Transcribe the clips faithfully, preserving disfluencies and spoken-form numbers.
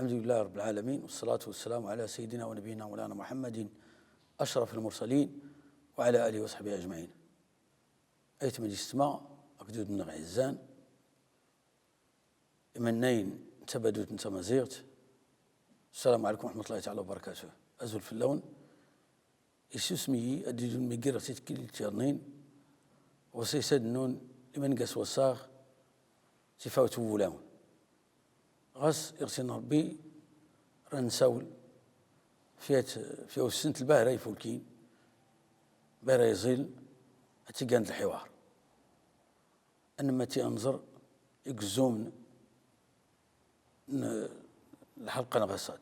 الحمد لله رب العالمين، والصلاة والسلام على سيدنا ونبينا مولانا محمد أشرف المرسلين وعلى آله وصحبه أجمعين. Aytma d yessetma akked udem-nneɣ iɛezzan, imennayen n tabadut n tamaziɣt, السلام عليكم ورحمة الله تعالى وبركاته. Azul fell-awen. Isusem-iyi ad d-idun mi ggireɣ si tklilt yaḍnin, ɣur-s ayd-nnun imengas wassaɣ tifawt n wulawen. Ɣas iɣsi n Ṛebbi, ra nsawel f yat, f yat usent lbahra ifulkin, bahra iẓil, ad tt-igan d lḥiwar. Ad nemmati ad nẓer igezzumen n lḥelqa n ɣassad.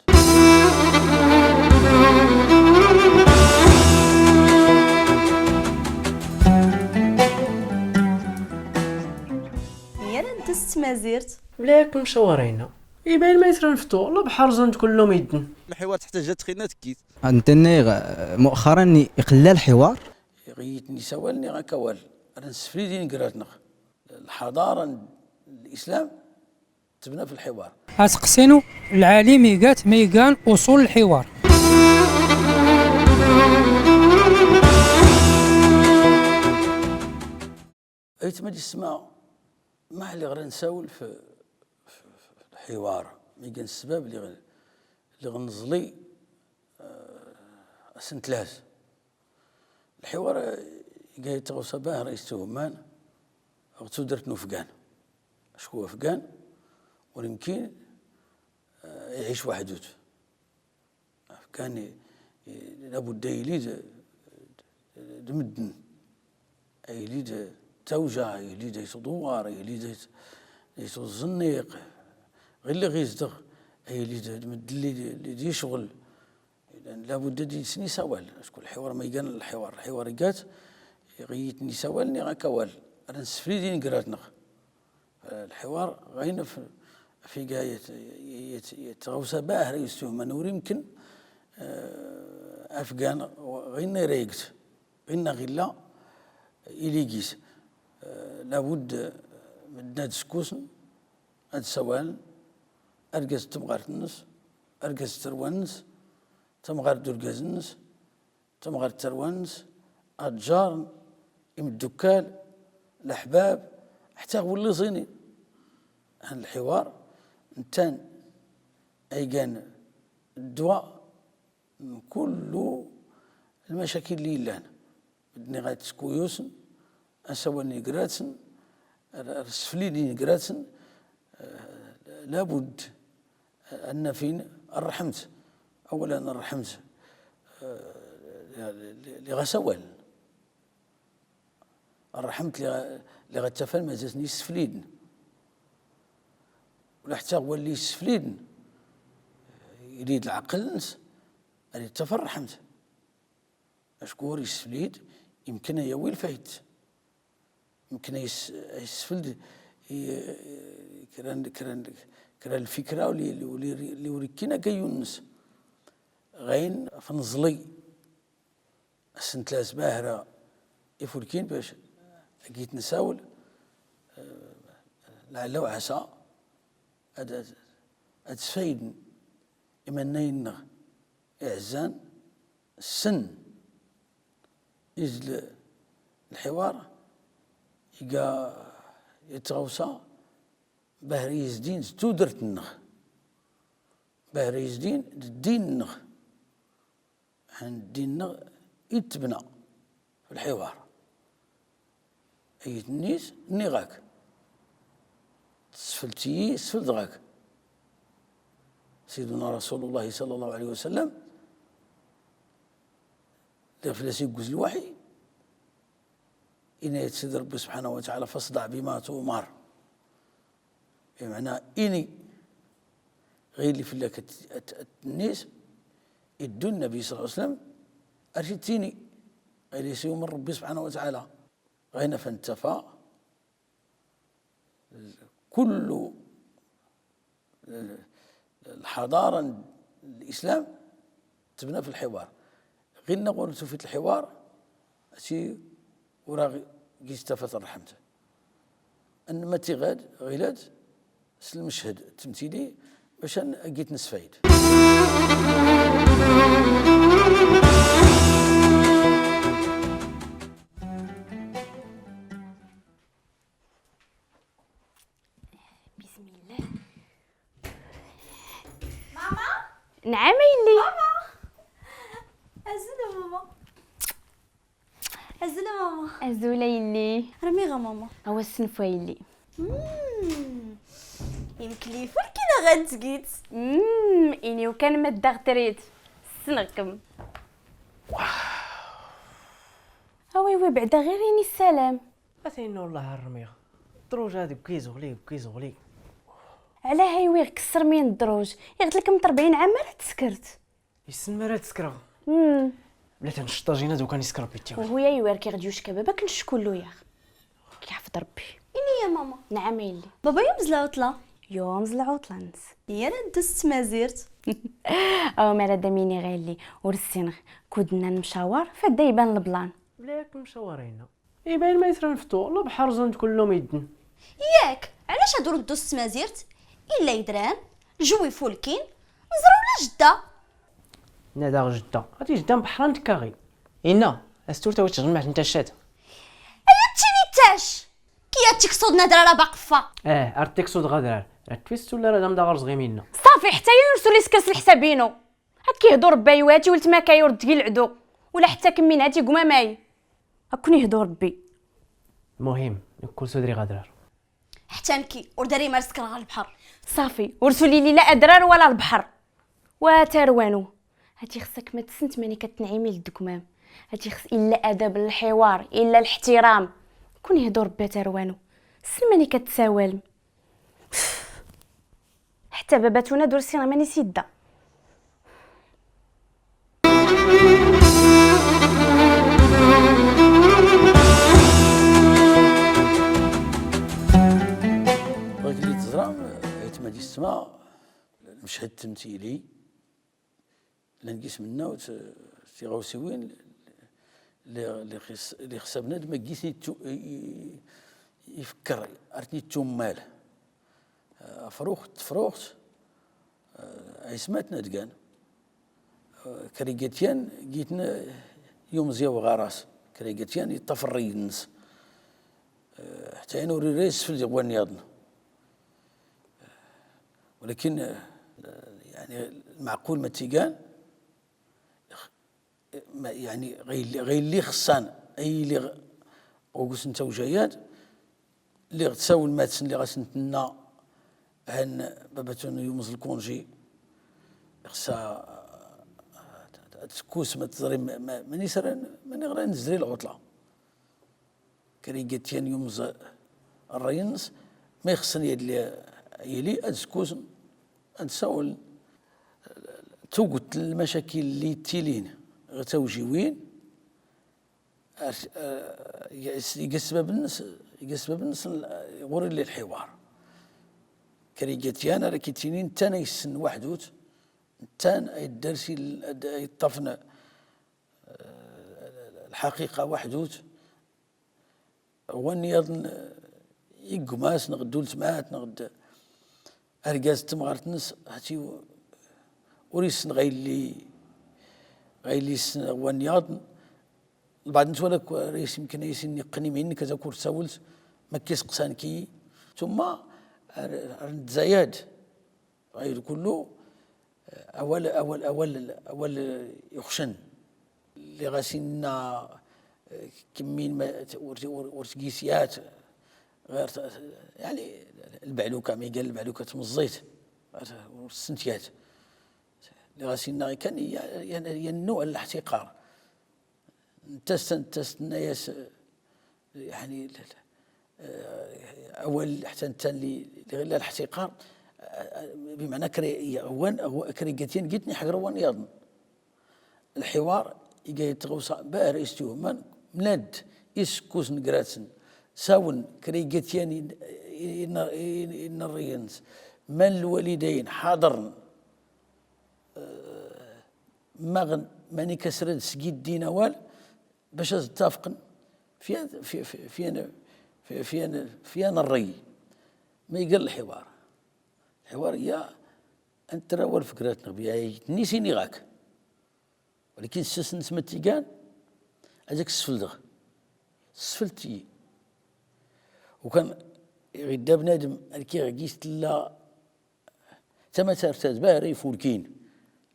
Yal ntess tmazirt. Bla yak mcawarayna. Iban ma yesra nftu, lebḥer ẓan-t kullu midden. Lḥiwar teḥtaǧ ad txinna tekkit. Ntenna, eh, muxxaran iqella lḥiwar. Iɣ-iyi-ten-isawal niɣ akk awal, ad nseflid inegrat-nneɣ. Lḥadara n lislam tebna f lḥiwar. Aseqsi n lɛalim iga-t ma igan uṣul lḥiwar. Aytma d yessetma, ma lliɣ ra nsawel f, f, f lḥiwar, ma igan ssbab lliɣ, lliɣ nẓli, eh, ass n tlas. Lḥiwar, eh, iga yat tɣawsa bahra istuhman ɣ tudert n ufgan. Acku afgan ur yemkin, eh, iɛic waḥdut. Afgan i, i, labudda yili d, d, d medden. Yili d tawja, yili d ayt uḍewwar, yili d ayt, d ayt uẓenniq. Ɣilli ɣ-izdeɣ, yili d, d medden li, li, li d-yecɣel. Idan, labudda ad yis-ten-isawal. Acku lḥiwar ma igan lḥiwar, lḥiwar iga-t, iɣ-iyi-ten-isawal niɣ akk awal. Ad nseflid inegrat-nneɣ. Eh, lḥiwar, ɣaynna f, f iga yat, yat, yat tɣawsa bahra istuhman ur yemkin, eh, afgan, ɣaynna ira yeg-t, ɣaynna ɣ illa ilig-is. Eh, labudd, eh, medden ad skusn, ad sawaln, argaz d temɣart-nnes, argaz d tarwa-nnes, tamɣart d urgaz-nnes, tamɣart d tarwa-nnes, ad ǧarn, imeddukkal, leḥbab, ḥtta ɣ wulli ẓinin. Han lḥiwar, nettan ay gan ddwa n kullu lmacakil lli illan. Medden iɣ ad skuyusn, ad sawaln inegrat-nsen, ad, ad seflin inegrat-nsen, eh, labudd ad naf in rrḥemt, awalan rrḥemt, eh, li, li, li ɣa sawaln. Rrḥemt li ɣa, li ɣa ttafan mazal-ten issefliden. Ula ḥtta ɣ walli issefliden, yili-d lɛeql-nnes, ad ittaf rrḥemt. Acku ur isseflid, imken a yawi lfayt. Imken a yis-, a yissefled i, i, kra n, kra n, kra n lfikra uli, uli, uli ur ikkin agayyu-nnes. Ɣaynna f neẓli, ass n tlas bahra ifulkin bac ad git nsawel, eh, lɛella u ɛasa ad, ad, ad sfayden imannayen-nneɣ iɛezzan, ssen izl lḥiwar, iga yat tɣawsa, bahra izdin d tudert-nneɣ, bahra izdin d ddin-nneɣ. Han ddin-nneɣ ittebna f lḥiwar. Ayt-nnis, nniɣ-ak. Tesfelt-iyi, sfeldeɣ-ak. Siduna Rasulullah sallallahu alayhi wa sallam, lliɣ fell-as igguz lwaḥi, yenna-yat Sidi Ṛebbi subḥanahu wa taɛala, فاصدع بما تؤمر. Imeɛna, ini ɣ illi fell-ak ad t-, ad t-, ad t-tennis, iddu Nnabi sallallahu alayhi wa sallam, ar t-id-tini, ɣ illi s-yumer Ṛebbi subḥanahu wa taɛala. Ɣaynna f nettafa, kullu lḥadara n lislam tebna f lḥiwar. Ɣinna ɣur tufit lḥiwar, ati ur aɣ gis tafat rrḥemt. Anma tiɣad, ɣilad, s lmechad ttemtili, Bac ad git nesfayed. بسم الله. ماما؟ نعم يلي. ماما؟ أزول ماما. أزول ماما. أزول يلي. رميغ ماما. أوا سنفوا يلي. مم. يمكن لي فول كي غنتقيت. مم، إني وكان ما داغ تريت. سنغكم. أوي وي بعدا غير إني السلام. أثين والله الرميغ. دروج هادي بكيز وغلي، بكيز وغلي. علاه يويغ كسر مين الدروج؟ يغتلك من أربعين عام ما راه تسكرت. يسن ما راه تسكرغ. مم. بلا تنشطاجينا دوكا نسكر بيتي. وهو يا يوير كي غدي يوشك بابا كنشكو له ياغ. كيحفظ ربي. إني يا ماما. نعم يلي. بابا يوم زل عطلة. يوم زل عطلة نس. يا راه دوست مازيرت. أو ما راه داميني غير لي. ورسينغ. كودنا نمشاور، فدا يبان البلان. بلا ياك مشاورينا. إيبان ما يسرى نفتو، البحر زند كلهم يدن. ياك، علاش هادو ردو السمازيرت؟ إلا يدران، جوي فولكين، نزرو ولا جدة. نادا جدة، هاتي جدة بحرا نتكاغي. إنا، أستور تاوي تجمع نتا شاد. أيا تشيني تاش؟ كي ياتيك صوت نادرة راه باقفة. آه، أرتيك صوت غادرار. راه تويست ولا راه دام دا غرز غيمينا. صافي، حتى ينرسو لي سكرس الحسابينو. هاك يهضر بايواتي ولت ما كايور تجي العدو. ولا حتى كمين هاتي قماماي. هاكون يهدو ربي. المهم، نكون سودري غادرار. حتى نكي، ور داري ما رزقنا غا البحر. صافي، ورسولي لي لا أدرار ولا البحر. وتاروانو. هاتي خصك ما تسنت ماني كتنعمي للدكمام. هاتي خص إلا أدب الحوار، إلا الاحترام. كون يهدو ربي تاروانو. سن ماني كتساوالم. حتى باباتونا دور سينا ماني سيدا. Ɣikelli teẓram, aytma d yessetma, lmeched ttemtili, llan n yisem-nneɣ, tiɣawsiwin li, li xis-, li xsa bnadem ad gis ittu-, i-, i-, ifekker, ar ten-ittummal. Afrux, tefruxt, eh, ayesmat n adgan. Eh, krigat yan gitn yumẓi awɣaras, krigat yan yeṭṭaf rray-nnes. Eh, ḥtta yan ur ira yessefled i wanniḍen. Walakin, eh, yani, lmeɛqul ma tt-igan, ma, yani, ɣa yelli, ɣa yelli xessan, ay yelli ɣ-, ɣ ugus n tawjayat, lliɣ tsawel ma tsen, lliɣ asen-tenna, han babatun yumẓ lkunji, xsa ad tkus ma tẓri ma, ma, mani sran, mani ɣran zri lɛuṭla. Krigat yan yumẓ rray-nnes, ma ixṣṣen yad li, yili ad skusn, ad sawln. Tuget n lmacakil lli yettilin ɣ tawjiwin, ar, eh, iga, iga ssbab-nnes, iga ssbab-nnes ɣur illi lḥiwar. Krigat yan ara k-ittinin nettan ay ssnen waḥdut, nettan ay dders il-, ay ṭṭafn, eh, lḥaqiqa waḥdut, wanniḍen, eh, i gmas neɣ d ultmat neɣ d argaz d temɣart-nnes, hati ur issen ɣa yelli, ɣa yelli issen wanniḍen. Lbaɛḍ n twala k-, ara yesmken ay sin iqqen imin-nnek ad ak-ur tsawelt ma k-iseqsan ki. Tumma ar, ar netzayad. Ɣayr kullu, awal, awal, awal, awal ixcen. Lliɣ as inna, eh, kemmin ma, ur, ur, ur tgisyat, ɣayr, yani, lbeɛluka, ma igan lbeɛluka tmeẓẓit, ur ssentyat. Lliɣ as inna kan, ya, ya, ya nnuɛ n leḥtiqar. Netta s-, netta s-, tenna-yas, eh, yani, eh, awal ḥtta netta li, li ɣilla leḥtiqar, eh, bimɛna kra, awal, aw-, kra igatyan gitni ḥagra wanniḍen. Lḥiwar, iga tɣawsa, bar istuhman, mnad, iskus n gratsen, sawen, kra igatyan in, in, in, in rriyens, man lwalidayn, ḥaḍren, eh, maɣn, mani kasrad sgiddin awal, bac ad ttafqen f yan, f, f, f yan, f, f yan, f yan rray. Ma iga lḥiwar. Lḥiwar ya, Antra war fkrat nɣ bi ay tnisi niɣak. Walakin ssas-nnes ma t-igan, ad ak-sfeldeɣ. Sfelt-iyi. Ukan iɣ idda bnadem, ad kiɣ gis tella tama tartad, ba ara ifulkin.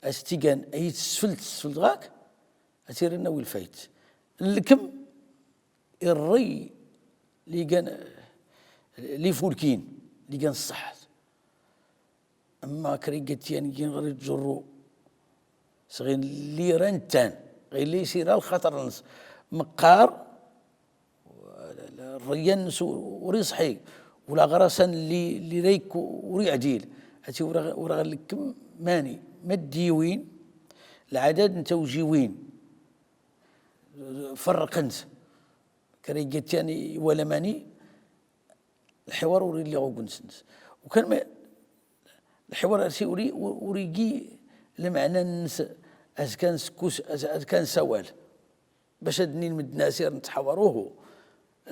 As t-igan, ay tesfelt, sfeldeɣ-ak, ad tirna wi lfayt. Lkem, irri, li gan, li fulkin, li gan ṣṣeḥ. Amma kra igatyan gin ɣer iǧurru, sɣin li ran tan, ɣilli sira lxaṭer-nnes meqqar, rriyan-nnes ur iṣḥi, ula ɣer asan li, li rayk ur iɛdil. Ati ur aɣ-, ur aɣ-, lkem mani, ma d-iwin, lɛadad n tawjiwin, ferrqent. Kra igatyan iwala mani, lḥiwar ur illi ɣ ugens-nnes. Ukan ma, lḥiwar ar si ur i-, ur, ur igi lmeɛna-nnes azkan skus, az-, azkan sawal. Bac ad nnin medden asir nettḥawar uhu.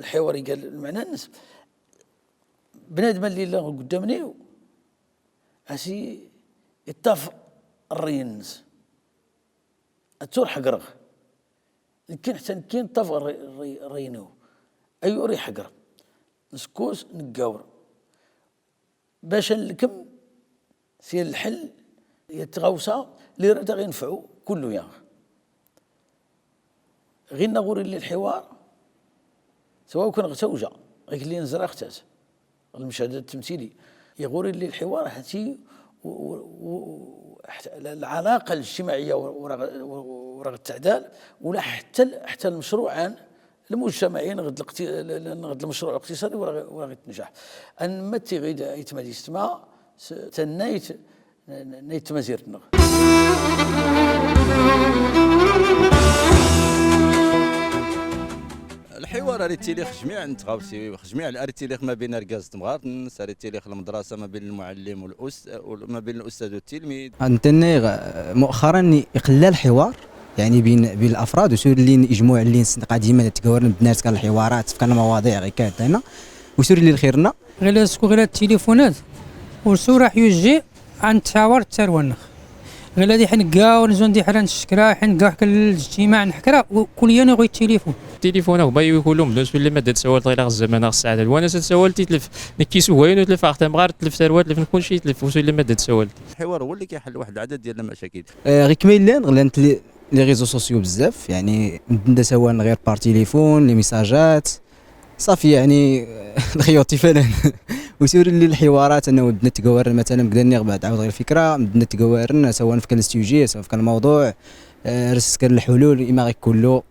Lḥiwar iga lmeɛna-nnes. Bnadem alli illa ɣ uddam-nni, asi iṭṭaf rriy-nnes. Ad tt-ur ḥegreɣ. Nekkin ḥtta nekkin ṭṭaf rri-, rri-, rriy-nnew. Ay ur iḥegr. Nskus, neggawr. Bac ad nlkem si lḥel, ya tɣawsa, li rad aɣ-inefɛu kullu yaɣ. Ɣinna ɣur illi lḥiwar, sawa ukan ɣ tawja, ɣik li nẓra ɣ tas. Lmucahadat ttemsili. Iɣur illi lḥiwar, ḥti u-, u-, u-, ḥt-, lɛalaqa lijtimaɛiya ur, ur, ur, ur ɣ teɛdal, ula ḥtta l-, ḥtta lmecruɛan lmujtamaɛi, neɣ d leqti-, l-, l-, neɣ d lmecruɛ liqtiṣadi ur ɣ, ur ɣ itnejaḥ. Anma tiɣid ay tmadist ma, s-, tannayt n, n, n ay tmazirt-nneɣ. Lḥiwar ar ittili x jmiɛ n tɣawsiwin, x jmiɛ, ar ittili x ma bin argaz d temɣart-nnes, ar ittili x lmedrasa ma bin lmuɛallim u l-ust-, u l-, ma bin lustad u tilmid. Ntenna, eh, muxxaran iqlla lḥiwar, يعني بين، بين الأفراد، وسور اللي يجمعوا اللي نسنقا ديما نتقاورن بدنا نسكا الحوارات، في كان مواضيع غير كانت هنا، وسور اللي الخيرنا. غير سكو غير التليفونات، وسور راح يجي عن تحاور التروانخ. غير هذه حنقا ونزون دي حران الشكرا، حنقا حكا الاجتماع نحكرا، وكل يوم يغوي التليفون. التليفون هو بايو يقول لهم، دوسوا اللي ما دات سوال طيلة الزمان، خص عدد. وانا سوال تلف، نكيسو وين وتلف، اختم غير تلف ثروات، تلف كل شيء، تلف وسوا اللي ما دات سوال. الحوار هو اللي كيحل واحد العدد ديال المشاكل. آه، غير كما يلان، غلانت لي، لي ريزو سوسيو بزاف، يعني، مدن دا سوان غير بار تليفون، لي ميساجات، صافي، يعني، الخيوط فلان. وسير لي الحوارات، انه بدنا نتقاور مثلًا، بدا نغبى تعاود غير فكره، بدنا نتقاور سواء في كان السوجي، سواء في كان الموضوع، آه، رسس كان الحلول، اما غير كله،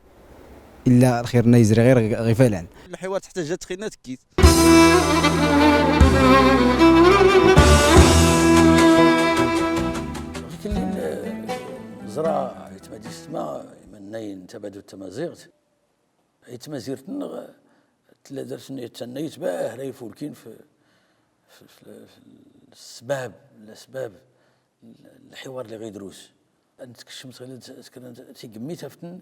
الا الخير الناس يزري غير غفلان. الحوار تحتاج تخينا تكيت. Ɣikelli neẓra aytma d yessetma, imennayen n tabadut tamaziɣt, ay tmazirt-nneɣ tella ders-nni tannayt bah ra ifulkin f, f, f, f ssbab, lasbab n lḥiwar li ɣ idrus. Ad ntkecmeɣ ɣilad s kra n tigemmit, aften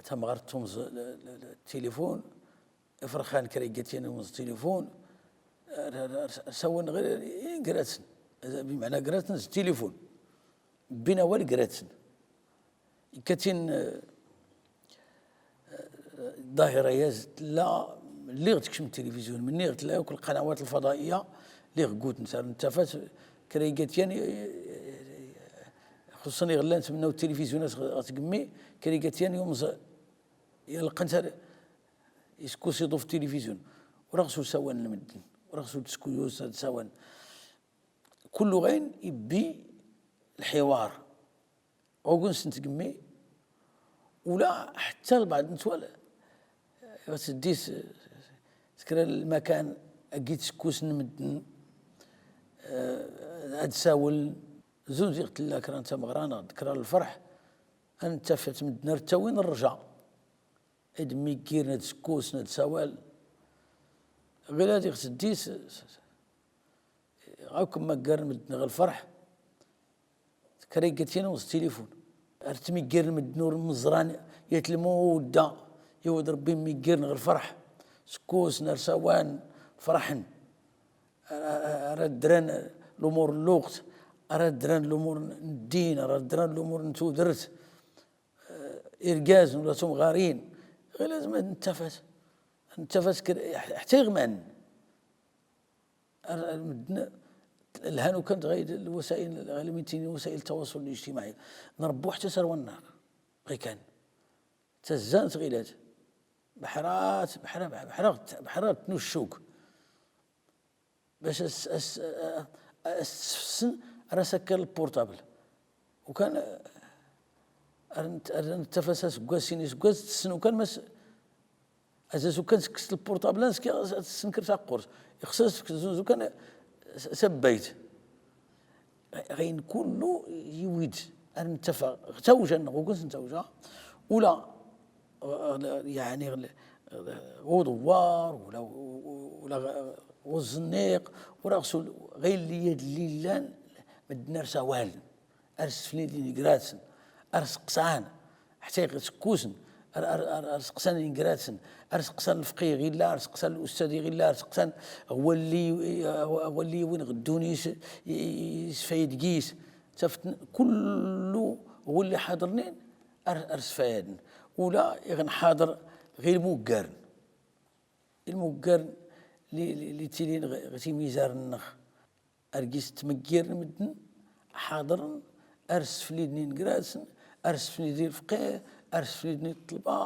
tamɣart tumẓ l, l, l, tilifun, ifrxan kra iggat yan umẓ tilifun, ar, ar, ar, ar sawan ɣir, ɣir gratsen, bimeɛna gratsen s tilifun. Bbin awal gratsen. Ikkatin, eh, eh, ḍahira-yas tella, lliɣ tekcem tilifizyon, menniɣ tella akk lqanawat lfaḍaiya, lliɣ guten sar nettafat, kra iggat yan, eh, xuṣṣen iɣellan tmennaw tilifizyon as ɣ tgemmi, kra iggat yan yumẓ, yalqen sar iskusiḍu f tilifizyon. Ur aɣ s usawan n medden, ur aɣ s udskuyu s ad sawan. Kullu ɣayen ibbi lḥiwar. Ɣugun s tgemmi, ula ḥtta lbaɛḍ n twal, ɣas ddis s kra lmakan agi tskusen medden, eh, ad sawlen, zun ziɣ tella kra n tameɣra neɣ d kra n lferḥ, ad nettafat medden ar ttawin rrja. Ad mmiggirn, ad skusn, ad sawaln. Ɣilad iɣ tddi s, s, s, akk mmaggarn medden ɣ lferḥ, kra iggat yan umẓ tilifun. Ar ttmiggirn medden ur mẓran, yat lmudda, iwd Rebbi mmiggirn ɣ lferḥ, skusn, ar sawan, ferḥn. Ar, ar, ar ddran lumur n lweqt, Ara ddran lumur n ddin, ara ddran lumur n tudert, eh, irgazen wala tumɣarin. Ɣir lazem ad nettafat. Nettafat kra, ḥta iɣman. Ar, ar medden, lhan ukan ɣay lwasa'il, ɣay lmitin, wasa'il التواصل الاجتماعي. Nṛebbu ḥta tarwa-nneɣ. Ɣikan. Tazzan tɣilat. Beḥrat, beḥra, beḥra, beḥra, beḥra tnuccuk. Bac as, as, as, as tfessen ara sakka lpurtabl. Ukan, ar nt-, ar nettafas aseggas, sin iseggas, tessen ukan mas, azaz ukan tekkes lpurtabl, anski ad tessenker taqqurt. Ixṣṣ-as zunz ukan s-, sabbayt. Ɣayen kullu yiwid ar nettafa ɣ tawja nneɣ, ukan s n tawja, ula, ɣ-, ɣ-, yaɛni, ɣ-, ɣ-, ɣ uḍewwar, ula, ula ɣ-, ɣ uẓenniq, ula ɣ sul, ɣayen lli yad lli llan, medden ar sawalen, ar sflidin igratsen, ar seqsan, ḥta iɣ sekkusen, ar, ar, ar, ar seqsan igratsen, ar seqsan lfqih iɣ illa, ar seqsan lustad iɣ illa, ar seqsan ɣ walli, ɣ walli iwin ɣ dduni s-, i-, i-, isfayed gis. Tafet kullu ɣ walli ḥaḍrnin ar, ar sfayaden. Ula iɣ nḥaḍr ɣ ilmuggaren. Ilmuggaren lli, lli, lli ttilin ɣ, ɣ timizar nneɣ. Ar gis ttmeggiren medden, ḥaḍren, ar sflidnin gratsen, ar sflidnin lfqih, ar sflidnin ṭṭlba,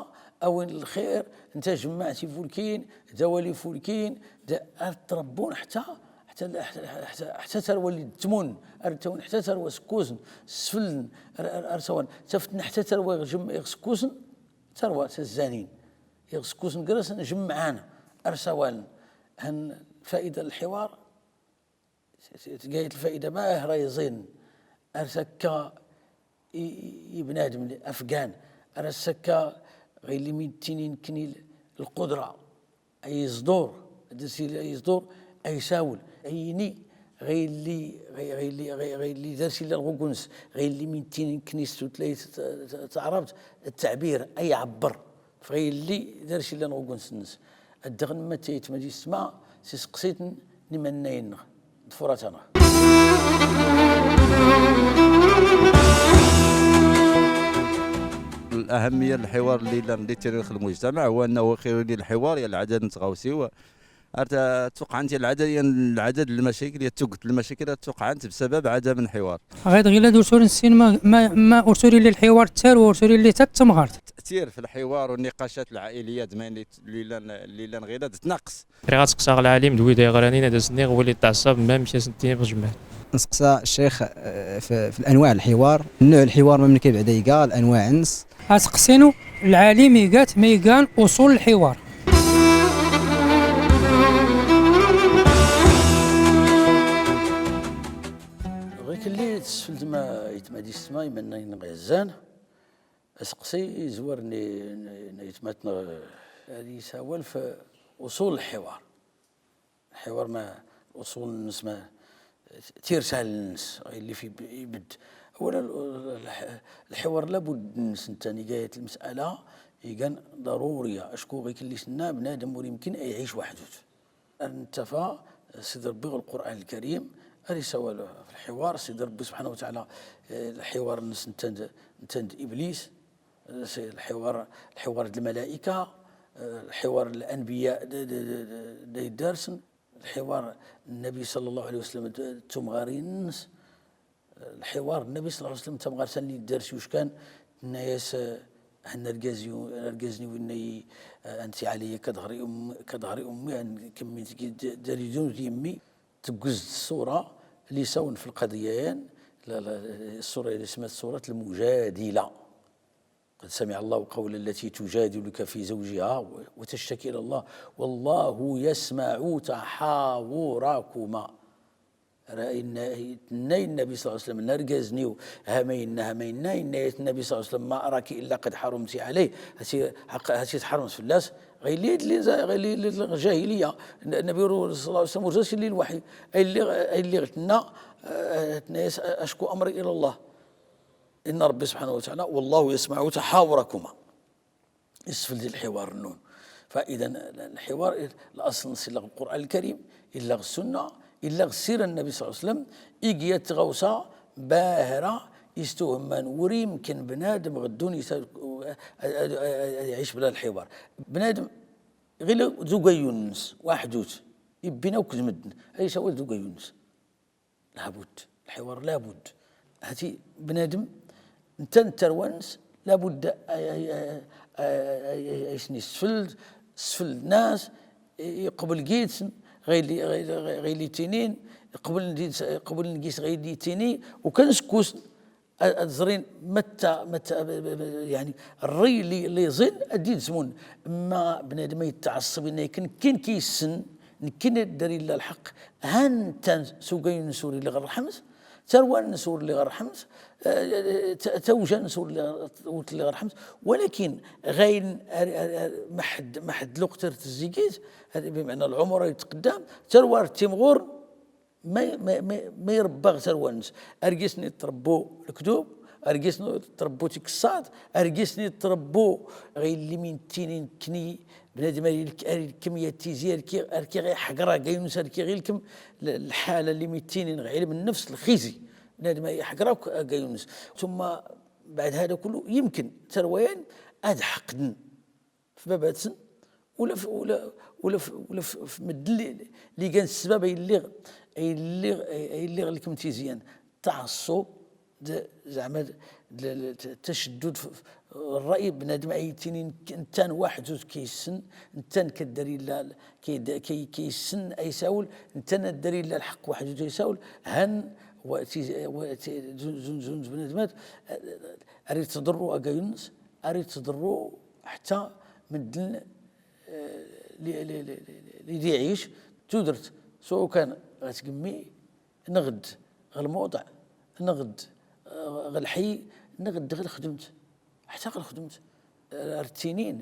awin lxir, n tajemmaɛt ifulkin, d awal ifulkin, d ar ttṛebbun ḥta, ḥta, ḥta, ḥta, ḥta tarwa lli ttmun, ar ttawin ḥta tarwa sekkusen, sflden, ar, ar, ar sawan, taften ḥta tarwa iɣ jem-, iɣ sekkusen, tarwa tazzanin, iɣ sekkusen gratsen, jemmɛan, ar sawalen. Han lfaida n lḥiwar, Tgayt lfaida ma ra iẓin, ar sakka i, i, i bnadem afgan, ar sakka ɣilli min ttinin kni lqudra, ay iẓdur, dasi ay iẓdur, ay isawel, ay ini, ɣilli, ɣi-, ɣilli, ɣi-, ɣilli dasi llan ɣ uguns, ɣilli min ttinin kni s tutlayt t-, t-, taɛrabt, ttaɛbir, ay iɛebber. Fɣi illi d arcillan ɣ uguns-nnes. Ad daɣen ma tayt ma d isma s iseqsiten n imannayen-nneɣ d furat-nneɣ. الأهمية n lḥiwar lli llan di tirix lmujtamaɛ هو أنه خير للحوار يا العدد n tɣawsiw. Ar ta-, tuqɛent ya lɛadad, ya lɛadad n lmacakil, ya tuget n lmacakil, ar tuqɛent bsabab ɛadam n lḥiwar. Ɣid ɣilad ur suri n ssin ma, ma, ma ur suri lli lḥiwar d tarwa, ur suri lli ta d tamɣart. Ttatir f lḥiwar u nniqacat lɛailiya d mayen lli, lli llan, lli llan ɣilad tnaqqes. Riɣ ad seqsaɣ lɛalim d wid ay iɣranin ad as-nniɣ wali tɛeṣṣab, mamk as-nttiniɣ jemmɛen. Nseqsa ccix, eh, f, f lanwaɛ n lḥiwar, nnuɛ n lḥiwar, mamnk ibɛed ayga, lanwaɛ-nnes. Aseqsi-nu, lɛalim iga-t ma igan uṣul n lḥiwar. Ɣikelli tesfeld ma aytma d isma imannayen iɛezzan, aseqsi izwar n, n, n aytmatneɣ, ad isawal f uṣul n lḥiwar. Lḥiwar ma uṣul-nnes, ma tirsal-nnes, ɣilli f ib-, ibedd. Awal, lḥ-, lḥiwar labud-nnes nta n iga yat lmas'ala igan ḍaruriya, acku ɣikelli s nna bnadem ur imkin a iɛic waḥdut. Ar nettafa Sidi Ṛebbi ɣ Lqur'an Lkarim, ar isawal f lḥiwar, Sidi Ṛebbi subḥanahu wa taɛala, eh, lḥiwar-nnes nta d, nta d Iblis, s-, lḥiwar, lḥiwar d lmalaika, eh, lḥiwar n lanbiya d, d, d, d, d ay ddarsen, lḥiwar n Nnabi ṣalla Llahu ɛalayhi wa sallam d, d tumɣarin-nnes, eh, lḥiwar n Nnabi ṣalla Llahu ɛalayhi wa sallam d tamɣart-a lli iddars yuckan, tenna-yas, eh, han argaz-iw, argaz-nni winna i, eh, anti ɛalayya kaḍher i ummi, kaḍher i ummi, han kemmint gi d, d aridun d yemmi, teggez-d ṣṣura lli isawn f lqaḍiya-yan, la, la, ṣṣura lli ismat ṣṣurat lmujadila. قد سمع الله قول التي تجادلك في زوجها وتشتكي إلى الله والله يسمع تحاوركما. Ra inna, tenna i Nnabi ṣalla Llahu ɛalayhi wa sallam, n argaz-nni-w, ha ma inna, ha ma inna, inna-yas Nnabi ṣalla Llahu ɛalayhi wa sallam, ما أراك إلا قد حرمت عليه, hati, haq-, hati tḥarmet fell-as, ɣilli d lli, ɣilli d lli jahiliya, Nnabi ṣalla Llahu ɛalayhi wa sallam ur as-illi lwaḥyi, ay lliɣ, ay lliɣ tenna, eh, tenna-yas, أشكو أمري إلى الله. Inna Ṛebbi subḥanahu wa taɛala, والله يسمع تحاوركما. Isfeld i lḥiwar-nnun. Fa idan, lḥiwar, laṣel-nnes illa ɣ Lqur'an Lkarim, illa ɣ Ssunna, illa ɣ ssira n Nnabi ṣalla Llahu ɛalayhi wa sallam, ig yat tɣawsa, Bahra istuhman, ur imkin bnadem ɣ ddunit ad, ad, ad, ad iɛic bla lḥiwar. Bnadem ɣil d ugayyu-nnes, waḥdut, ibbin akk d medden, ad isawal d ugayyu-nnes. Labud, lḥiwar labud. Hati bnadem, ntan tarwa-nnes, labud ay, ay, ay, ay, ay, ay sen-isfeld, sfeld nas, iqbel gis-sen ɣ illi, ɣ illi, ɣ illi ttinin, iqbel gis-, iqbel gis-s ɣ illi ttini, u kan skus ad, ad ẓrin metta, metta, yani, rri li, li ẓin ad d-idzmun. Ma bnadem ay yettɛaṣṣeb inna yak nekkin ki yessen, nekkin ad dar illa lḥeqq, han ntan s ugayyu-nnes ur illi ɣ rrḥemt, tarwa-nnes ur illi ɣ rrḥemt, eh, ta-, tawja-nnes ur illi, ur telli ɣ rrḥemt, walakin ɣayen ar, ar, ar, ma ḥedd, ma ḥedd lweqt ar tezzi gis, ar, bimɛna lɛumr ay yetqeddam, tarwa ar timɣur, ma, ma, ma, ma irebba ɣ tarwa-nnes. Ar gis-sen ittrebbu lekdub, ar gis-sen ittrebbu tikṣṣat, ar gis-sen ittrebbu ɣ illi mi nettini nekkni bnadem ar ilk-, ar ilkem yat tizi, ar ki, ar ki ɣ iḥeqr agayyu-nnes, ar ki ɣ ilkem l-, lḥala lli mi ttinin ɣ ilm nnefs lxizi. Bnadem ar iḥeqr akk agayyu-nnes. Tumma baɛd hada kullu, yimken tarwa-yan ad ḥeqden f baba-tsen, ula f, ula, ula f, ula f, f medden li, li gan ssbab ay lliɣ, ay lliɣ, ay lliɣ lkem tizi-yan. Ttaɛṣṣub, d, zeɛma d, d, d, t-, tacddud f, f, rray, bnadem ay yettinin ntan waḥdut ki yessen, ntan ka dar illa, ki d-, ki, ki yessen ay isawel, ntan ad dar illa lḥeqq waḥdut ay isawel, han wa, ti, wa, ti, zun, zun, zun, zun bnadem ad, ar ittḍerru agayyu-nnes, ar ittḍerru ḥetta medden, eh, li, li, li, li, li d-iɛic tudert, sawa kan ɣa tgemmi, neɣ d ɣ lmuḍeɛ, neɣ d, eh, ɣ lḥi, neɣ d ɣ lxedmt, ḥetta ɣ lxedmt. Ar ttinin,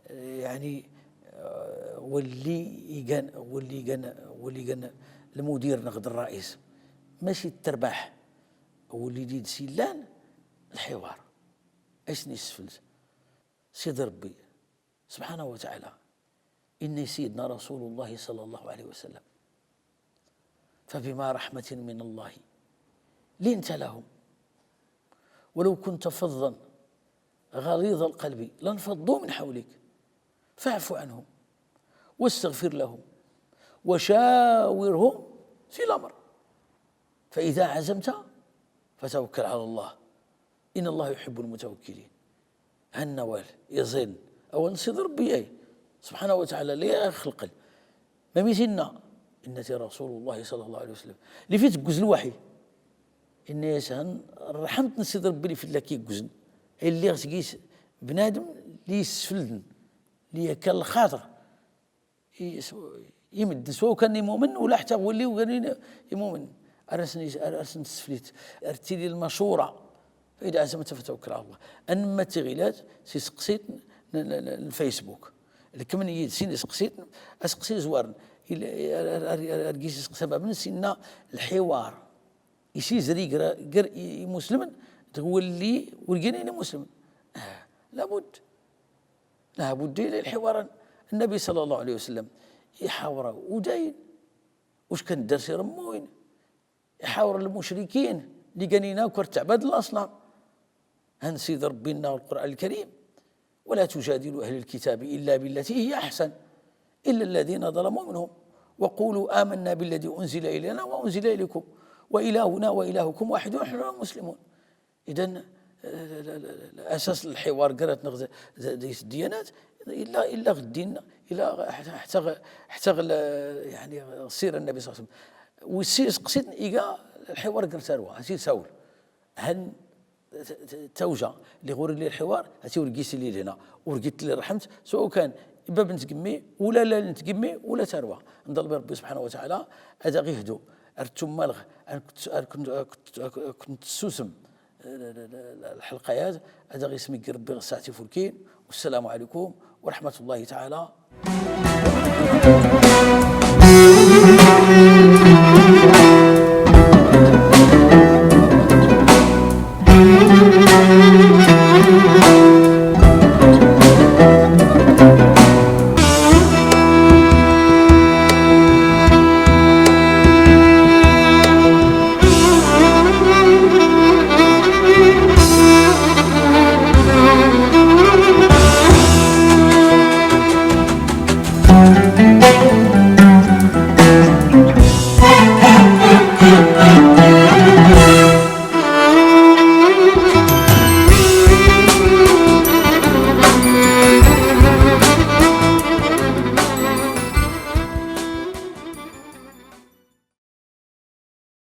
eh, yani, eh, walli igan, walli igan, walli igan lmudir neɣ d rrais. Maci d terbaḥ, walli d ids illan lḥiwar. Ay sen-isfeld Sidi Rebbi سبحانه وتعالى. إن سيدنا رسول الله صلى الله عليه وسلم: فبما رحمة من الله لنت لهم ولو كنت فظا غليظ القلب لانفضوا من حولك فاعف عنهم واستغفر لهم وشاورهم في الأمر فإذا عزمت فتوكل على الله إن الله يحب المتوكلين. Han awal iẓin, awal n Sidi Rebbi ay, سبحانه وتعالى, li ixelqen. Ma mi s-inna, inna-t i Rasulullah صلى الله عليه وسلم, li fi t-igguz lwaḥi. Inna-yas han rrḥemt n Sidi Rebbi li fell-ak igguzn. Ay lliɣ seg-is bnadem li yessfelden, li yakkan lxaṭer. I, s-, i medden, sawa kan imumen, ula ḥetta ɣ walli ur gganin imumen. Ar asen is-, ar, ar asen tesflit, ar tili lmacura. فإذا عزمت فتوكل على الله. Anma tiɣilat, s iseqsiten n, n, n, n Facebook. Lkem n yid-sen iseqsiten, aseqsi izwaren. Il-, ar, ar, ar, ar, ar gis iseqsa bab-nnes, inna lḥiwar. Isizri ger, ger i, imuslimen, d walli ur gganin imuslimen. Ah, labud. Labud ila lḥiwar. Nnabi صلى الله عليه وسلم iḥawra udayn, uckan dders iremmuyn, iḥawra lmucrikin, li gganin akk ar ttɛbad laṣnam. Han Sidi Rebbi inna ɣ Lqur'an Lkarim: ولا تجادلوا أهل الكتاب إلا بالتي هي أحسن إلا الذين ظلموا منهم وقولوا آمنا بالذي أنزل إلينا وأنزل إليكم وإلهنا وإلهكم واحد ونحن له مسلمون. Idan, eh, asas n lḥiwar gar-atneɣ d, d, d, d ddiyanat, illa, illa ɣ ddin, illa ɣ-, ḥtta, ḥtta ɣ-, ḥtta ɣ l-, yani, ɣ ssira n Nnabi صلى الله عليه وسلم. Wis iseqsiten iga lḥiwar gar tarwa, hati sawel. Han t-, t-, tawja li ɣur illi lḥiwar, hati ur gis illi lhna, ur gis illi rrḥemt, sawa kan bab n tgemmi, ula lal n tgemmi, ula tarwa. Nḍaleb i Rebbi سبحانه وتعالى ad aɣ-ihdu, ar ttummalɣ, ar kent-, ar kent-, ar kent-, ar kent-, ar kent-tessusem. Lḥelqa-yad ad aɣ-ismegger Rebbi ɣ ssaɛt ifulkin. والسلام عليكم ورحمة الله تعالى.